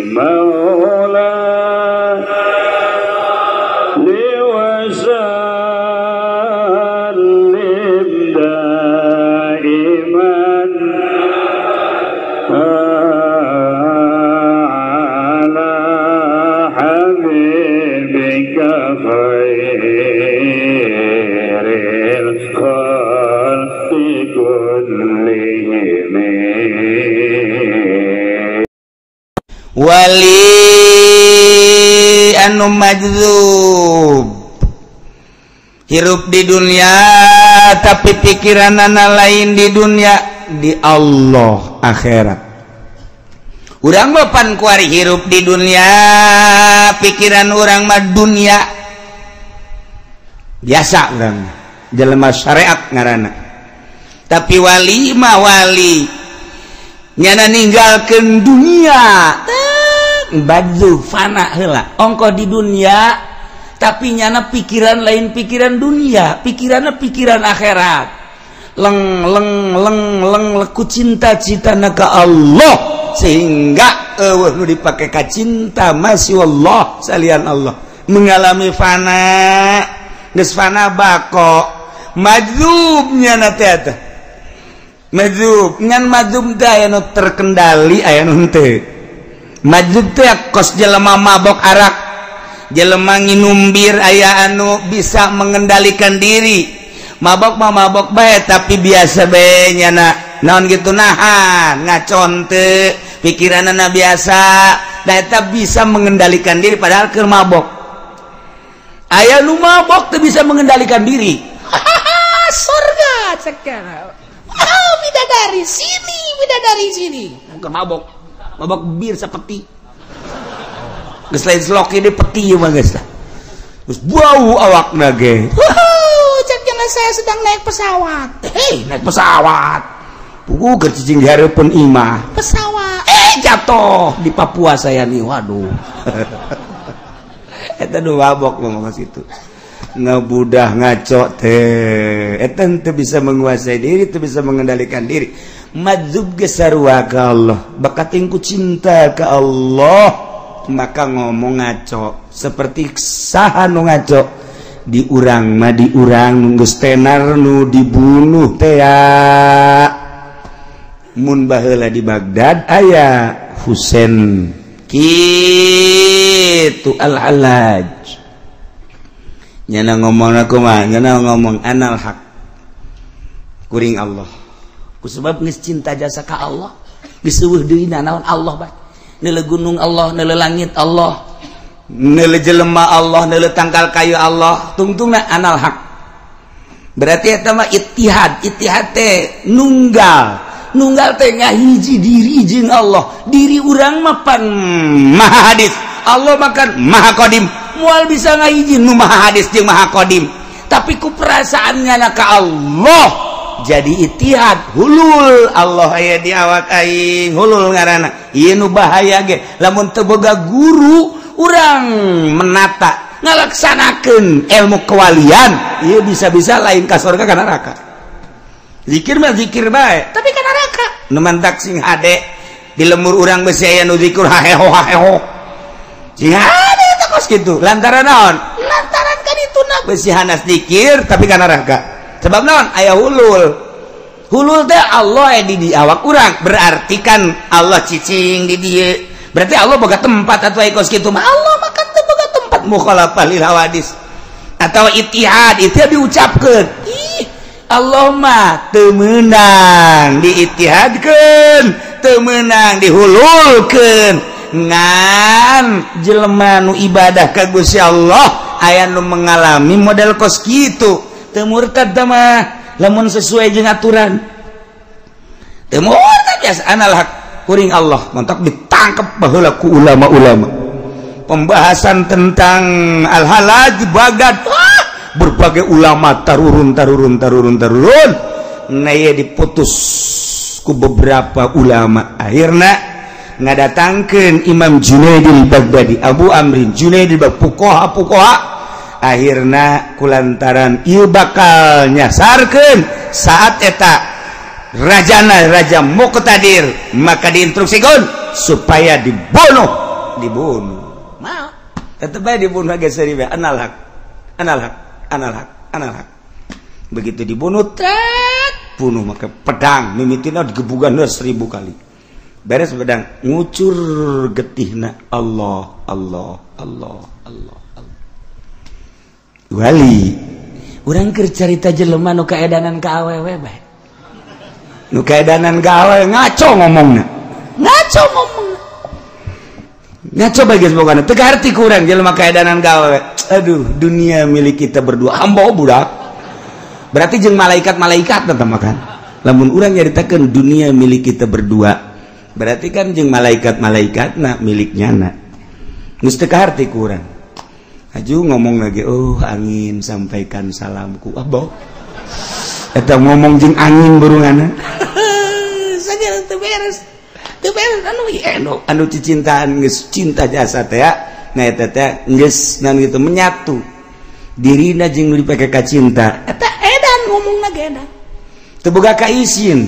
Maula liwasallim daiman ala habibika khairil khalqi kullihim. Wali anu majzub hirup di dunia tapi pikiranana lain di dunia, di Allah akhirat. Urang mah pan kuari hirup di dunia, pikiran urang mah dunia biasa, urang jelema syariat ngaranna. Tapi wali mah wali nyana ninggalkeun dunia, baju fana heula ongkoh di dunia, tapi nyana pikiran lain pikiran dunia, pikiranna pikiran akhirat. Leng leng leng leng leku cinta-cintana ka Allah sehingga eueuh nu dipake ka cinta masih Allah salian Allah, mengalami fana, geus fana bako majzub nyana teh eta. Majzub ngan majzub teh aya nu terkendali aya nu henteu. Majzub teh kos jelema mabok arak, jelema nginum bir aya anu bisa mengendalikan diri. Mabok mah mabok bae tapi biasa bae nyana naon gitu nahan ngacon teu pikiranana biasa, da eta bisa mengendalikan diri padahal keur mabok. Aya nu mabok teu bisa mengendalikan diri. Surga sekarang. Oh, bidadari sini, bidadari sini. Bukan mabok, mabok bir sepeti. Geus lain slok ini peti mah geus lah. Geus bau awakna ge. Cek jangan saya sedang naik pesawat. Hei, naik pesawat. Pugu keur cicing di hareupeun imah. Pesawat. Jatuh di Papua saya nih, waduh. Eta nu mabok ngomong situ. Ngebudah ngaco teh eta teu bisa menguasai diri, teu bisa mengendalikan diri. Majzub geus sarua ka Allah, bakating ku cinta ka Allah maka ngomong ngaco seperti saha nu ngaco di urang mah, di urang nu geus tenar nu dibunuh teh. Mun baheula di Baghdad aya Husain kitu al-Hallaj. Nyana ngomong aku mah, nyana ngomong anal hak kuring Allah. Kusebab geus cinta jasa ka Allah, geus eueuh deui naon Allah bae. Neuleuh gunung Allah, neuleuh langit Allah, neuleuh jelema Allah, neuleuh tangkal kayu Allah, tungtungna anal hak. Berarti eta mah ittihad, ittihad teh nunggal. Nunggal teh ngahiji diri jeung Allah. Diri urang mah pan maha hadis, Allah makan maha qadim. Mual bisa ngahiji nu maha hadis jeung maha qadim, tapi ku perasaannya na ka Allah jadi ittihad hulul. Allah aya di awak aing, hulul ngaranna. Ieu nu bahaya ge lamun teu boga guru urang menata ngalaksanakeun ilmu kewalian, ieu bisa-bisa lain ka surga ka neraka. Zikir mah zikir bae tapi ka neraka. Nu mantak sing hade di lemur urang besi aya nu zikir haheho haheho sing hade kos gitu. Lantaran naon? Lantaran kan itu na besi hanas dikir tapi ka neraka. Sebab naon? Aya hulul. Hulul teh Allah di awak urang, berarti kan Allah cicing di dieu. Berarti Allah boga tempat atuh aya kos kitu mah. Allah mah kan teu boga tempat, mukhalafah lil hawadis. Atau ittihad, ittihad diucapkeun. Ih, Allah mah teu meunang diittihadkeun, teu meunang dihululkeun. Ngan jelema nu ibadah ka Gusti Allah aya nu mengalami model kos kitu, teu murtad mah lamun sesuai jeung aturan. Teu murtad biasa anal hak kuring Allah, mantak ditangkep baheula ku ulama-ulama. Pembahasan tentang al-Hallaj Baghdad, berbagai ulama tarurun tarurun tarurun tarurun, nah ieu diputus ku beberapa ulama. Akhirna ngadatangkeun Imam Junaidil Baghdadi, Abu Amrin Junaidil Baghdadi, pukoha pukoha. Akhirna kulantaran ieu bakal nyasarkeun saat eta rajana raja Muqtadir, maka diinstruksikeun supaya dibunuh, dibunuh. Mau tetep aja dibunuh geus seuri bae anal haq. Anal haq, anal haq, anal haq. Begitu dibunuh, tet, bunuh make pedang, mimitina digebugan 1000 kali. Beres pedang, ngucur getihna Allah, Allah, Allah, Allah, Allah. Wali, urang keur carita jelema nu kaedanan ka awewe bae. Nu kaedanan ka awewe ngaco ngomongna. Ngaco ngomongna. Ngaco bae geus pokona, teu kaharti ku urang jelema kaedanan ka awewe. Aduh, dunia milik kita berdua, hamba budak. Berarti jeung malaikat-malaikat tetep makan. Lamun urang nyaritakeun dunia milik kita berdua, berarti kan jeung malaikat-malaikatna miliknya na. Geus teu kaharti ku urang. Aju ngomong lagi, oh angin sampaikan salamku. Abo. Eta ngomong jeung angin burunganna. Sagala teu beres. Teu beres anu anu cicintaan geus cinta jasa teh ya. Nah eta teh geus naon kitu menyatu. Dirina jeung nu dipake ka cinta. Eta edan ngomongna ge edan. Teu boga kaisin.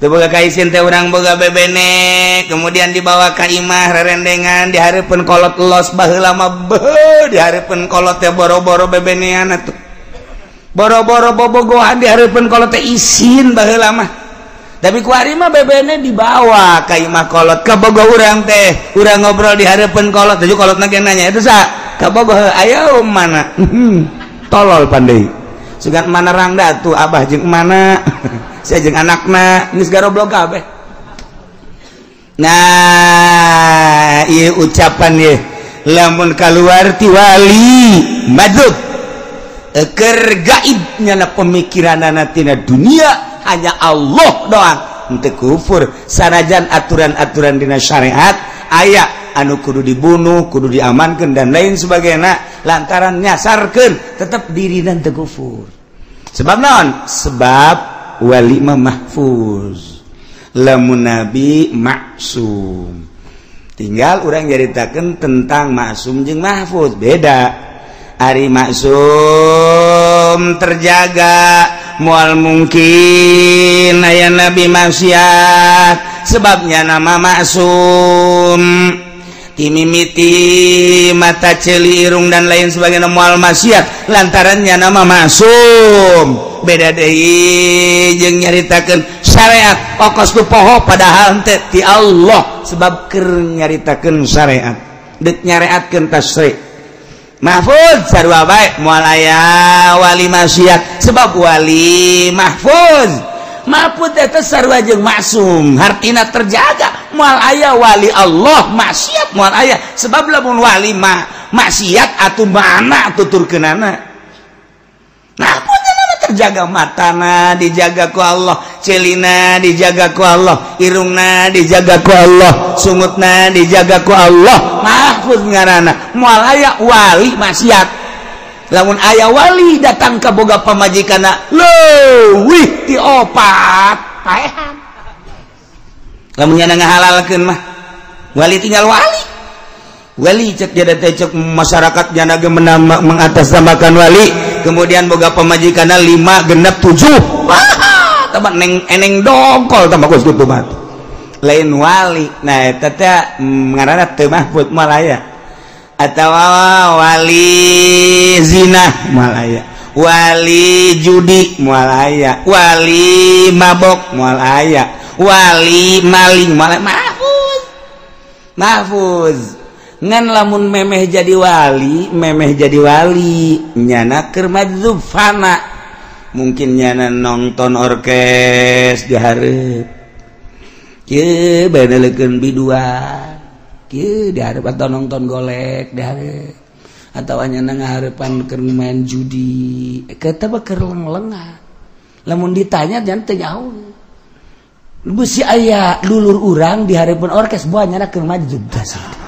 Teu boga kaisin teh urang boga bebene, kemudian dibawa ka imah rerendengan dihareupeun kolot los baheula mah beuh dihareupeun kolot teh boro-boro bebenean atuh. Boro-boro bobogohan dihareupeun kolot teh isin baheula mah. Tapi ku ari mah bebene dibawa ka imah kolot ka bogo urang teh, urang ngobrol dihareupeun kolot, tuju kolotna ge nanya, "Eta sa? Ka bogo ayo mana?" Tolol pandai. Sugan mana rangda tuh abah jeung mana? Saya jeung anakna geus garoblok kabeh. Nah, ieu ucapan ieu lamun kaluar ti wali madzub keur gaib nyana pemikiranana tina dunia hanya Allah doang henteu kufur sanajan aturan-aturan dina syariat aya anu kudu dibunuh, kudu diamankeun dan lain sebagainya lantaran nyasarkeun tetep dirina teu kufur. Sebab naon? Sebab wali mah mahfuz, lamun nabi maksum. Tinggal urang nyaritakeun tentang maksum jeung mahfuz beda. Ari maksum terjaga moal mungkin aya nabi maksiat sebabnya nama maksum timimiti mata ceuli irung dan lain sebagainya moal maksiat lantarannya nama maksum. Beda deui jeung nyaritakeun syariat okos tu poho padahal teh ti Allah sebab keur nyaritakeun syariat deuk nyareatkeun tasyri' mahfuz sarua bae moal aya wali maksiat sebab wali mahfuz mahfuz eta sarua jeung maksum hartina terjaga moal aya wali Allah maksiat moal aya sebab lamun wali mah maksiat atuh mana tuturkeunana. Nah terjaga matana dijaga ku Allah, celina dijaga ku Allah, irungna dijaga ku Allah, sungutna dijaga ku Allah, mahfuz ngaranna moal aya wali maksiat. Lamun aya wali datang ka boga pamajikanna leuwih ti opat paehan. Lamun nyana ngahalalkeun mah wali tinggal wali. Wali cek jadi teh cek masyarakat nyana ge mengatasnamakan wali, kemudian boga pamajikanna 5 genep 7. Wah, tambah neng eneng dongkol tambah geus kitu mah. Lain wali. Nah eta teh ngaranna teu mahfuz moal aya. Atawa wali zina moal aya, wali judi moal aya, wali mabok moal aya, wali maling moal aya. Mahfuz. Mahfuz. Ngan lamun memeh jadi wali, memeh jadi wali nyana keur madzub fana. Mungkin nyana nonton orkes dihareup. Kieu bae leukeun biduan. Kieu dihareup atau nonton golek dihareup. Atawa nyana ngahareupan keur main judi. Eta mah keur leng-lengan. Lamun ditanya jangan teu nyaho. Beusi aya lulur urang dihareupeun orkes buah nyana keur madzub tah.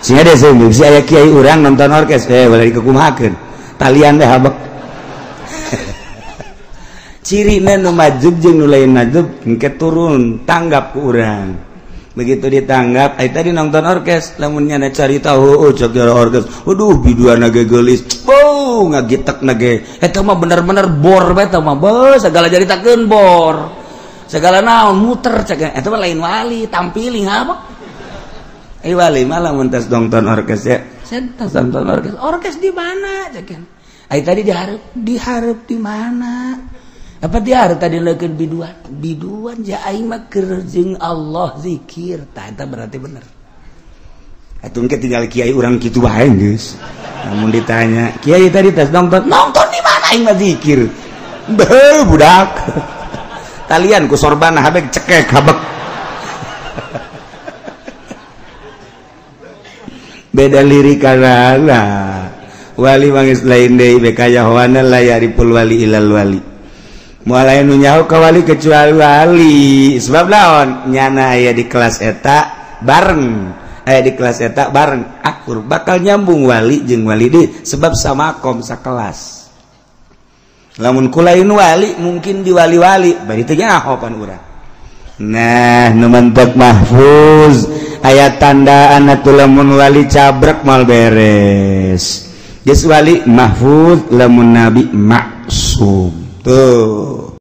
Sehingga deh si aya kiai urang nonton orkes, boleh dikukumakeun. Talian deh habek. Cirina nu majub jeung nu lain majub engke turun tanggap ku urang. Begitu ditanggap, ai tadi nonton orkes, lamun nyana carita heueuh cek jara orkes. Waduh biduana ge geulis. Beuh ngagitekna ge. Eta mah bener-bener bor bae eta mah. Beuh sagala caritakeun bor. Segala naon muter cek eta mah lain wali, tampiling habek. Ai wali mah lamun tas nonton orkes ya. Tas nonton orkes. Orkes di mana cekan? Ai tadi dihareup di mana? Apa dihareup tadi leukeun biduan? Biduan ja aing mah keur jeung Allah zikir. Tah eta berarti bener. Atuh engke tinggal kiai urang kitu bae geus. Namun ditanya, kiai tadi tas nonton, nonton di mana aing mah zikir? Beuh budak. Talian ku sorban habek cekek habek. Beda lirik karena wali mangis lain deui bekaya hawana la yariful wali ilal wali. Moal aya nu nyaho ka wali kecuali wali. Sebab naon? Nyana aya di kelas eta bareng. Aya di kelas eta bareng akur bakal nyambung wali jeung wali deui sebab samakom sakelas. Lamun kulain wali mungkin di wali-wali bari teu nyaho pan urang. Nah, nu mentek mahfuz aya tandaan atuh lamun wali cabrek mal beres. Geus wali mahfuz lamun nabi maksum. Tuh.